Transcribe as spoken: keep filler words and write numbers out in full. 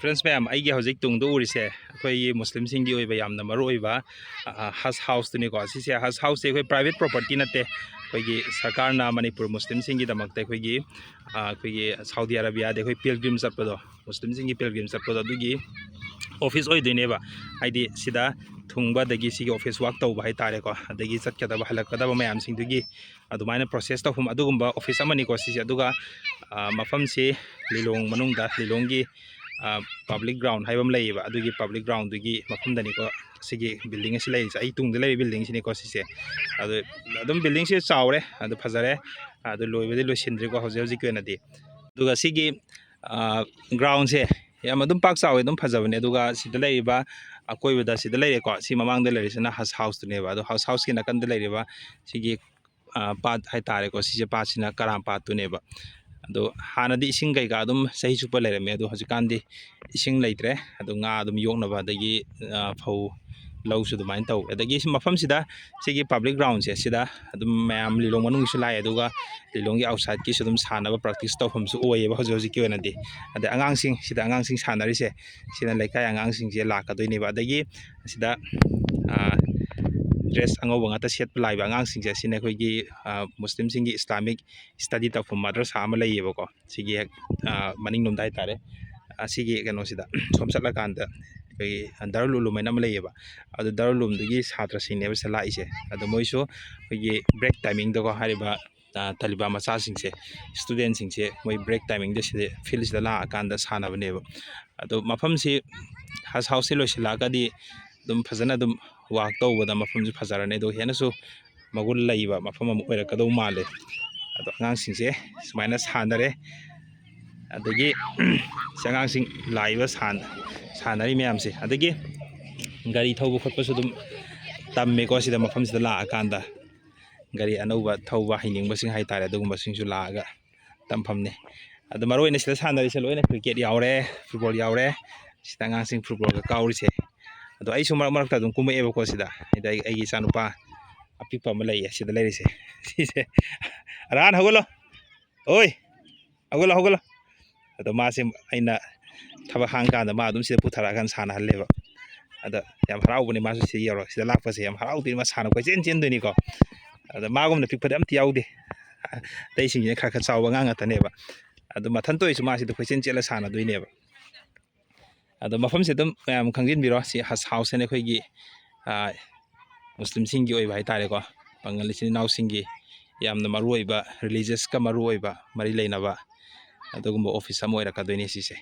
Friends ꯃꯌꯥꯝ, ꯑꯩꯒꯤ ꯍꯧꯖꯤꯛ ꯇꯨꯡꯗ ꯎꯔꯤꯁꯦ ꯑꯩꯈꯣꯏꯒꯤ ꯃꯨꯁꯂꯤꯝꯁꯤꯡꯒꯤ ꯑꯣꯏꯕ ꯌꯥꯝꯅ ꯃꯔꯨ ꯑꯣꯏꯕ ꯍꯖ ꯍꯥꯎꯁꯇꯨꯅꯤꯀꯣ꯫ ꯁꯤꯁꯦ ꯍꯖ ꯍꯥꯎꯁꯁꯦ ꯑꯩꯈꯣꯏ ꯄ꯭ꯔꯥꯏꯚꯦꯠ ꯄ꯭ꯔꯣꯄꯔꯇꯤ ꯅꯠꯇꯦ, ꯑꯩꯈꯣꯏꯒꯤ ꯁꯔꯀꯥꯔꯅ, ꯃꯅꯤꯄꯨꯔ ꯃꯨꯁꯂꯤꯝꯁꯤꯡꯒꯤꯗꯃꯛꯇ ꯑꯩꯈꯣꯏꯒꯤ ꯑꯩꯈꯣꯏꯒꯤ ꯁꯥꯎꯗꯤ ꯑꯔꯥꯕꯤꯌꯥꯗ ꯑꯩꯈꯣꯏ ꯄꯤꯜꯒ꯭ꯔꯤꯝ ꯆꯠꯄꯗꯣ, ꯃꯨꯁꯂꯤꯝꯁꯤꯡꯒꯤ ꯄꯤꯜꯒ꯭ꯔꯤꯝ ꯆꯠꯄꯗꯣ, ꯑꯗꯨꯒꯤ ꯑꯣꯐꯤꯁ ꯑꯣꯏꯗꯣꯏꯅꯦꯕ꯫ ꯍꯥꯏꯗꯤ ꯁꯤꯗ ꯊꯨꯡꯕ, ꯑꯗꯒꯤ ꯁꯤꯒꯤ ꯑꯣꯐꯤꯁ ꯋꯥꯛ ꯇꯧꯕ ꯍꯥꯏꯇꯥꯔꯦꯀꯣ, ꯑꯗꯒꯤ ꯆꯠꯀꯗꯕ ꯍꯜꯂꯛꯀꯗꯕ ꯃꯌꯥꯝꯁꯤꯡꯗꯨꯒꯤ ꯑꯗꯨꯃꯥꯏꯅ ꯄ꯭ꯔꯣꯁꯦꯁ ꯇꯧꯐꯝ ꯑꯗꯨꯒꯨꯝꯕ ꯑꯣꯐꯤꯁ ꯑꯃꯅꯤꯀꯣ ꯁꯤꯁꯦ꯫ ꯑꯗꯨꯒ ꯃꯐꯝꯁꯤ ꯂꯤꯂꯣꯡ ꯃꯅꯨꯡꯗ, ꯂꯤꯂꯣꯡꯒꯤ ꯄꯕ꯭ꯂꯤꯛ ꯒ꯭ꯔꯥꯎꯟ ꯍꯥꯏꯕ ꯑꯃ ꯂꯩꯌꯦꯕ, ꯑꯗꯨꯒꯤ ꯄꯕ꯭ꯂꯤꯛ ꯒ꯭ꯔꯥꯎꯟꯗꯨꯒꯤ ꯃꯐꯝꯗꯅꯤꯀꯣ ꯁꯤꯒꯤ ꯕꯤꯜꯗꯤꯡ ꯑꯁꯤ ꯂꯩꯔꯤꯁꯦ꯫ ꯑꯩ ꯇꯨꯡꯗ ꯂꯩꯔꯤꯕ ꯕꯤꯜꯗꯤꯡꯁꯤꯅꯤꯀꯣ ꯁꯤꯁꯦ꯫ ꯑꯗꯨ ꯑꯗꯨꯝ ꯕꯤꯜꯗꯤꯡꯁꯦ ꯆꯥꯎꯔꯦ, ꯑꯗꯨ ꯐꯖꯔꯦ, ꯑꯗꯨ ꯂꯣꯏꯕꯗꯤ ꯂꯣꯏꯁꯤꯟꯗ꯭ꯔꯤꯀꯣ ꯍꯧꯖꯤꯛ ꯍꯧꯖꯤꯛꯀꯤ ꯑꯣꯏꯅꯗꯤ꯫ ꯑꯗꯨꯒ ꯁꯤꯒꯤ ꯒ꯭ꯔꯥꯎꯟꯁꯦ ꯌꯥꯝ ꯑꯗꯨꯝ ꯄꯥꯛ ꯆꯥꯎꯋꯦ, ꯑꯗꯨꯝ ꯐꯖꯕꯅꯦ꯫ ꯑꯗꯨꯒ ꯁꯤꯗ ꯂꯩꯔꯤꯕ ꯑꯀꯣꯏꯕꯗ ꯁꯤꯗ ꯂꯩꯔꯦꯀꯣ, ꯁꯤ ꯃꯃꯥꯡꯗ ꯂꯩꯔꯤꯁꯤꯅ ꯍꯖ ꯍꯥꯎꯁꯇꯨꯅꯦꯕ꯫ ꯑꯗꯣ ꯍꯖ ꯍꯥꯎꯁꯀꯤ ꯅꯥꯀꯟꯗ ꯂꯩꯔꯤꯕ ꯁꯤꯒꯤ ꯄꯥꯠ ꯍꯥꯏꯇꯥꯔꯦꯀꯣ, ꯁꯤꯁꯦ ꯄꯥꯠꯁꯤꯅ ꯀꯔꯥꯝ ꯄꯥꯠꯇꯨꯅꯦꯕ꯫ ꯑꯗꯣ ꯍꯥꯟꯅꯗꯤ ꯏꯁꯤꯡ ꯀꯩꯀꯥ ꯑꯗꯨꯝ ꯆꯍꯤ ꯆꯨꯞꯄ ꯂꯩꯔꯝꯃꯦ, ꯑꯗꯣ ꯍꯧꯖꯤꯛꯀꯥꯟꯗꯤ ꯏꯁꯤꯡ ꯂꯩꯇ꯭ꯔꯦ꯫ ꯑꯗꯣ ꯉꯥ ꯑꯗꯨꯝ ꯌꯣꯛꯅꯕ, ꯑꯗꯒꯤ ꯐꯧ ꯂꯧꯁꯨ ꯑꯗꯨꯃꯥꯏꯅ ꯇꯧꯋꯦ꯫ ꯑꯗꯒꯤ ꯁꯤ ꯃꯐꯝꯁꯤꯗ ꯁꯤꯒꯤ ꯄꯕ꯭ꯂꯤꯛ ꯒ꯭ꯔꯥꯎꯟꯁꯦ ꯁꯤꯗ ꯑꯗꯨꯝ ꯃꯌꯥꯝ ꯂꯤꯂꯣꯡ ꯃꯅꯨꯡꯒꯤꯁꯨ ꯂꯥꯛꯑꯦ, ꯑꯗꯨꯒ ꯂꯤꯂꯣꯡꯒꯤ ꯑꯥꯎꯠꯁꯥꯏꯠꯀꯤꯁꯨ ꯑꯗꯨꯝ ꯁꯥꯟꯅꯕ ꯄ꯭ꯔꯥꯛꯇꯤꯁ ꯇꯧꯐꯝꯁꯨ ꯑꯣꯏꯌꯦꯕ ꯍꯧꯖꯤꯛ ꯍꯧꯖꯤꯛꯀꯤ ꯑꯣꯏꯅꯗꯤ꯫ ꯑꯗꯩ ꯑꯉꯥꯡꯁꯤꯡ, ꯁꯤꯗ ꯑꯉꯥꯡꯁꯤꯡ ꯁꯥꯟꯅꯔꯤꯁꯦ ꯁꯤꯅ ꯂꯩꯀꯥꯏ ꯑꯉꯥꯡꯁꯤꯡꯁꯦ ꯂꯥꯛꯀꯗꯣꯏꯅꯦꯕ꯫ ꯑꯗꯒꯤ ꯁꯤꯗ ꯗ꯭ꯔꯦꯁ ꯑꯉꯧꯕ ꯉꯥꯛꯇ ꯁꯦꯠꯄ ꯂꯥꯛꯏꯕ ꯑꯉꯥꯡꯁꯤꯡꯁꯦ ꯁꯤꯅ ꯑꯩꯈꯣꯏꯒꯤ ꯃꯨꯁꯂꯤꯝꯁꯤꯡꯒꯤ ꯏꯁꯂꯥꯃꯤꯛ ꯁ꯭ꯇꯗꯤ ꯇꯧꯐꯝ ꯃꯗ꯭ꯔꯁꯥ ꯑꯃ ꯂꯩꯌꯦꯕꯀꯣ꯫ ꯁꯤꯒꯤ ꯍꯦꯛ ꯃꯅꯤꯡꯂꯣꯝꯗ ꯍꯥꯏꯇꯥꯔꯦ꯫ ꯑꯁꯤꯒꯤ ꯀꯩꯅꯣꯁꯤꯗ ꯁꯣꯝ ꯆꯠꯂꯀꯥꯟꯗ ꯑꯩꯈꯣꯏꯒꯤ ꯗꯥꯔꯨꯜ ꯎꯂꯨꯝ ꯍꯥꯏꯅ ꯑꯃ ꯂꯩꯌꯦꯕ꯫ ꯑꯗꯨ ꯗꯥꯔꯨꯜ ꯎꯂꯨꯝꯗꯨꯒꯤ ꯁꯥꯇ꯭ꯔꯁꯤꯡꯅꯦꯕ ꯁꯤꯗ ꯂꯥꯛꯏꯁꯦ꯫ ꯑꯗꯣ ꯃꯣꯏꯁꯨ ꯑꯩꯈꯣꯏꯒꯤ ꯕ꯭ꯔꯦꯛ ꯇꯥꯏꯃꯤꯡꯗꯀꯣ, ꯍꯥꯏꯔꯤꯕ ꯇꯥꯂꯤꯕꯥ ꯃꯆꯥꯁꯤꯡꯁꯦ, ꯏꯁꯇꯨꯗꯦꯟꯁꯤꯡꯁꯦ ꯃꯣꯏ ꯕ꯭ꯔꯦꯛ ꯇꯥꯏꯃꯤꯡꯗ ꯁꯤꯗ ꯐꯤꯜꯁꯤꯗ ꯂꯥꯛꯑꯀꯥꯟꯗ ꯁꯥꯟꯅꯕꯅꯦꯕ꯫ ꯑꯗꯣ ꯃꯐꯝꯁꯤ ꯍꯖ ꯍꯥꯎꯁꯁꯤ ꯂꯣꯏꯁꯤꯜꯂꯛꯑꯒꯗꯤ ꯑꯗꯨꯝ ꯐꯖꯅ ꯑꯗꯨꯝ ꯋꯥꯛ ꯇꯧꯕꯗ ꯃꯐꯝꯁꯨ ꯐꯖꯔꯅꯤ, ꯑꯗꯣ ꯍꯦꯟꯅꯁꯨ ꯃꯒꯨꯟ ꯂꯩꯕ ꯃꯐꯝ ꯑꯃ ꯑꯣꯏꯔꯛꯀꯗꯧ ꯃꯥꯜꯂꯦ꯫ ꯑꯗꯣ ꯑꯉꯥꯡꯁꯤꯡꯁꯦ ꯁꯨꯃꯥꯏꯅ ꯁꯥꯟꯅꯔꯦ꯫ ꯑꯗꯒꯤ ꯁꯤ ꯑꯉꯥꯡꯁꯤꯡ ꯂꯥꯛꯏꯕ ꯁꯥꯟꯅꯔꯤ ꯃꯌꯥꯝꯁꯦ꯫ ꯑꯗꯒꯤ ꯒꯥꯔꯤ ꯊꯧꯕ ꯈꯣꯠꯄꯁꯨ ꯑꯗꯨꯝ ꯇꯝꯃꯦꯀꯣ ꯁꯤꯗ, ꯃꯐꯝꯁꯤꯗ ꯂꯥꯛꯑꯀꯥꯟꯗ ꯒꯥꯔꯤ ꯑꯅꯧꯕ ꯊꯧꯕ ꯍꯩꯅꯤꯡꯕꯁꯤꯡ ꯍꯥꯏꯇꯥꯔꯦ, ꯑꯗꯨꯒꯨꯝꯕꯁꯤꯡꯁꯨ ꯂꯥꯛꯑꯒ ꯇꯝꯐꯝꯅꯤ꯫ ꯑꯗꯣ ꯃꯔꯨ ꯑꯣꯏꯅ ꯁꯤꯗ ꯁꯥꯟꯅꯔꯤꯁꯦ ꯂꯣꯏꯅ ꯀ꯭ꯔꯤꯀꯦꯠ ꯌꯥꯎꯔꯦ, ꯐꯨꯠꯕꯣꯜ ꯌꯥꯎꯔꯦ꯫ ꯁꯤꯗ ꯑꯉꯥꯡꯁꯤꯡ ꯐꯨꯠꯕꯣꯜꯒ ꯀꯥꯎꯔꯤꯁꯦ꯫ ꯑꯗꯣ ꯑꯩꯁꯨ ꯃꯔꯛ ꯃꯔꯛꯇ ꯑꯗꯨꯝ ꯀꯨꯝꯃꯛꯑꯦꯕꯀꯣ ꯁꯤꯗ, ꯍꯥꯏꯗꯤ ꯑꯩ, ꯑꯩꯒꯤ ꯏꯆꯥꯅꯨꯄꯥ ꯑꯄꯤꯛꯄ ꯑꯃ ꯂꯩꯌꯦ ꯁꯤꯗ ꯂꯩꯔꯤꯁꯦ꯫ ꯁꯤꯁꯦ, "ꯑꯔꯍꯥꯟ, ꯍꯧꯒꯠꯂꯣ, ꯑꯣꯏ, ꯍꯧꯒꯠꯂꯣ, ꯍꯧꯒꯠꯂꯣ"꯫ ꯑꯗꯣ ꯃꯥꯁꯦ ꯑꯩꯅ ꯊꯕꯛ ꯍꯥꯡ ꯀꯥꯟꯗ ꯃꯥ ꯑꯗꯨꯝ ꯁꯤꯗ ꯄꯨꯊꯔꯛꯑꯀꯥꯟꯗ ꯁꯥꯟꯅꯍꯜꯂꯦꯕ꯫ ꯑꯗ ꯌꯥꯝ ꯍꯔꯥꯎꯕꯅꯦ ꯃꯥꯁꯨ ꯁꯤꯗ ꯌꯧꯔꯒ, ꯁꯤꯗ ꯂꯥꯛꯄꯁꯦ ꯌꯥꯝ ꯍꯔꯥꯎꯗꯣꯏꯅꯤ, ꯃꯥ ꯁꯥꯟꯅ ꯀꯣꯏꯆꯦꯟ ꯆꯦꯟꯗꯣꯏꯅꯤꯀꯣ꯫ ꯑꯗ ꯃꯥꯒꯨꯝꯅ ꯄꯤꯛꯄꯗꯤ ꯑꯝꯇ ꯌꯥꯎꯗꯦ꯫ ꯑꯇꯩꯁꯤꯡꯁꯤꯅ ꯈꯔ ꯈꯔ ꯆꯥꯎꯕ ꯑꯉꯥꯡ ꯉꯥꯛꯇꯅꯦꯕ꯫ ꯑꯗꯨ ꯃꯊꯟꯇ ꯑꯣꯏꯔꯁꯨ ꯃꯥ ꯁꯤꯗ ꯀꯣꯏꯆꯦꯟ ꯆꯦꯜꯂ ꯁꯥꯟꯅꯗꯣꯏꯅꯦꯕ꯫ ꯑꯗꯣ ꯃꯐꯝꯁꯦ ꯑꯗꯨꯝ ꯃꯌꯥꯝ ꯈꯪꯖꯤꯟꯕꯤꯔꯣ, ꯁꯤ ꯍꯖ ꯍꯥꯎꯁ ꯍꯥꯏꯅ ꯑꯩꯈꯣꯏꯒꯤ, ꯑꯥ, ꯃꯨꯁꯂꯤꯝꯁꯤꯡꯒꯤ ꯑꯣꯏꯕ ꯍꯥꯏꯇꯥꯔꯦꯀꯣ, ꯄꯥꯉꯜ ꯏꯆꯤꯟ ꯏꯅꯥꯎꯁꯤꯡꯒꯤ ꯌꯥꯝꯅ ꯃꯔꯨ ꯑꯣꯏꯕ, ꯔꯤꯂꯤꯖꯁꯀ ꯃꯔꯨ ꯑꯣꯏꯕ ꯃꯔꯤ ꯂꯩꯅꯕ ꯑꯗꯨꯒꯨꯝꯕ ꯑꯣꯐꯤꯁ ꯑꯃ ꯑꯣꯏꯔꯛꯀꯗꯣꯏꯅꯦ ꯁꯤꯁꯦ꯫